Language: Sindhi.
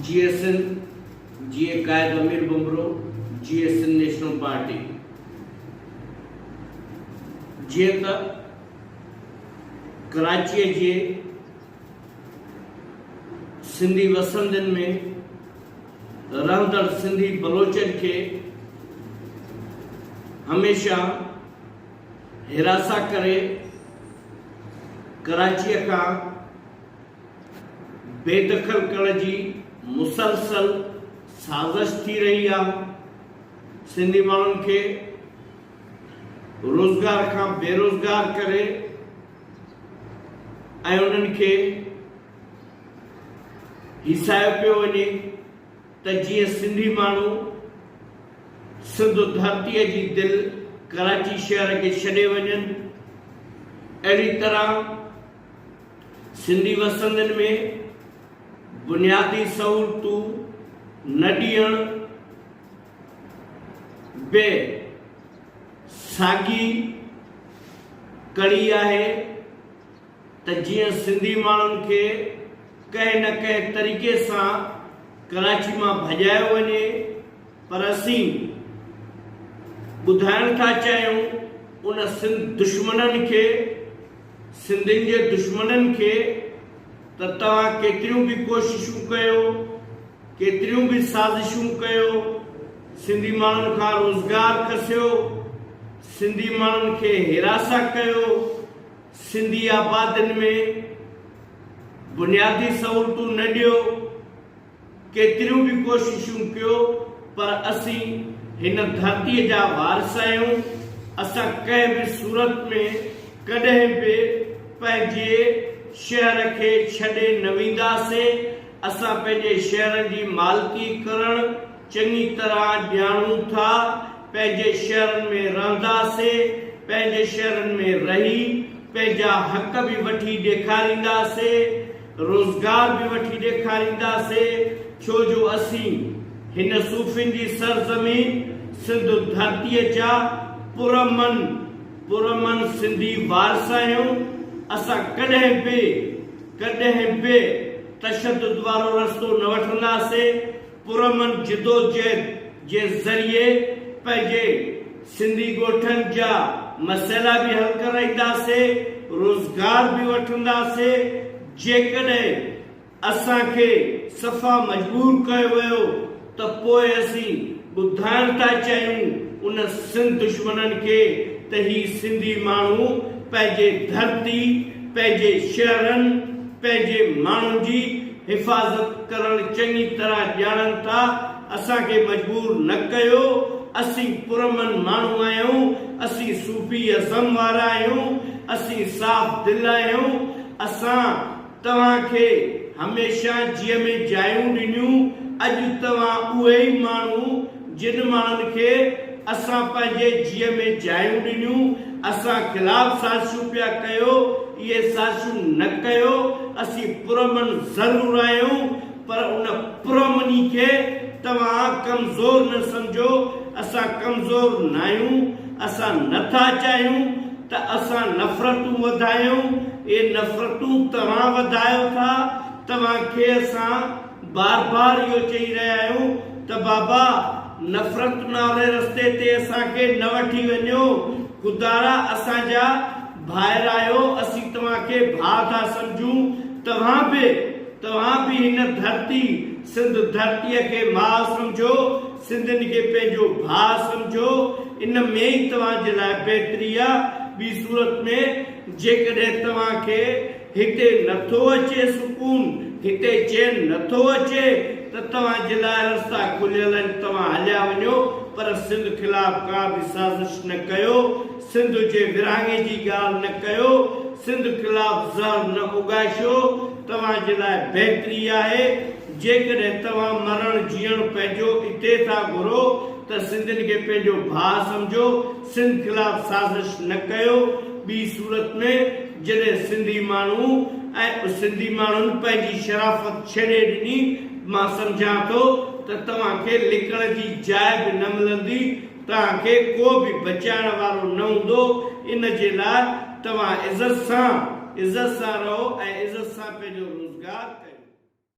جيئي سنڌ، جيئي قائد امير ڀنڀرو، جيئي سنڌ نيشنل پارٽي. جيئن ته ڪراچيء جي سنڌي وسندين ۾ رهندڙ سنڌي بلوچن کي هميشه هراسان ڪري ڪراچيء کان بي دخل ڪرڻ جي مسلسل سازش ٿي رهي آهي، سنڌي ماڻهن کي روزگار کان بيروزگار ڪري ۽ انهن کي هيسايو پيو وڃي ته جيئن سنڌي ماڻهو سنڌ ڌرتيء جي دل ڪراچي شهر کي ڇڏي وڃن. اهڙي طرح سنڌي وسندين ۾ بنيادي سهولتون نه ڏيڻ به ساڳي ڪڙي آهي ته جيئن سنڌي ماڻهن کي ڪنهن نه ڪنهن طريقي سان ڪراچي مان ڀڄايو وڃي پر اسين ٻڌائڻ ٿا چاهيون ان سنڌ دشمنن کي سنڌين جي دشمنن کي ته توهان ڪيتريون به ڪوششون ڪيو، ڪيتريون به سازشون ڪيو، سنڌي ماڻهن کان روزگار کسيو، سنڌي ماڻهن کي هراسان ڪيو، سنڌي آبادين ۾ بنيادي سهولتون نه ڏيو، ڪيتريون به ڪوششون ڪيو پر اسين هن ڌرتيء جا وارث آهيون، اسان ڪنهن به صورت ۾ ڪڏهن به پنهنجي شهر کي ڇڏي نه وينداسين، اسان پنهنجي شهرن جي مالڪي ڪرڻ چڱي طرح ڄاڻون ٿا، پنهنجي شهرن ۾ رهنداسين، پنهنجي شهرن ۾ رهي پنهنجا حق به وٺي ڏيکارينداسين. روزگار به وٺي ڏيکارينداسين، ڇو جو اسين هن صوفين جي سرزمين سنڌ ڌرتيء جا پرامن پرامن سنڌي وارث آهيون، اسان ڪڏهن به ڪڏهن به تشدد وارو رستو نه وٺنداسين، پرامن جدوجهد جي ذريعي پنهنجي سنڌي ڳوٺن جا مسئلا به حل ڪرائينداسين، روزگار به وٺنداسين، جيڪڏهن اسان کي صفا مجبور ڪيو ويو ته پوء اسين ٻڌائڻ ٿا چاهيون ان سنڌ دشمنن کي ته هي سنڌي ماڻهو پنهنجي ڌرتي، پنهنجي شهرن، پنهنجي ماڻهن جي حفاظت ڪرڻ چڱي طرح ڄاڻن ٿا، اسان کي مجبور نه ڪيو، اسين پرامن ماڻهو آهيون، اسين صوفي ازم وارا آهيون، اسين صاف دل آهيون، اسان توهان کي هميشه جيء ۾ جايون ڏنيون، اڄ توهان اهي ئي ماڻهو جن ماڻهن کي اسان پنهنجي جيء ۾ جايون ڏنيون، اسان خلاف سازشون پيا ڪيو، اهي سازشون نه ڪيو، اسين پرامن ضرور آهيون پر ان پرامني کي توهان ڪمزور نه سمجهو، اسان ڪمزور ناهيون، اسان نه ٿا چاهيون ته اسان نفرتون وڌايون، اهي نفرتون توهان وڌايو ٿا، توهان کي اسان بار بار اهو چئي رهيا آهيون ته بابا نفرت واري رستي تي اسان کي نه وٺي وڃو، خدارا اسان جا ڀائر آهيو، اسين توهان کي ڀاء ٿا سمجهون، توهان به توهان به هن ڌرتي سنڌ ڌرتيء کي ماء سمجهو، سنڌين کي پنهنجو ڀاء سمجهو، ان ۾ ئي توهان جي لاء بهتري آ، ٻي صورت ۾ جيڪڏهن توهان کي هتي نٿو اچي سڪون، هتي چين نٿو اچي ته توهان جي لاء رستا کليل آهن، توهان هليا وڃو پر سنڌ خلاف ڪا به سازش نه ڪيو، سنڌ جي ورهاڱي جي ڳالهه نه ڪيو، سنڌ خلاف زهر نه اڳائشو، توهان جي لاء بهتري آهي، جيڪڏهن توهان مرڻ جيئڻ پنهنجو اتي ٿا گهرو ته سنڌين کي پنهنجو ڀاء سمجهو، سنڌ خلاف سازش نه ڪيو، ٻي صورت ۾ جڏهن سنڌي ماڻهو ۽ سنڌي ماڻهن پنهنجي شرافت ڇڏي ڏني، مان سمجهان ٿو ته توهان کي لڪڻ جي جاء به نه ملندي، توهان کي ڪو به بچائڻ وارو نه هوندو، ان جي لاء توهان عزت سان عزت سان رهو ۽ عزت سان پنهنجو روزگار ڪيو.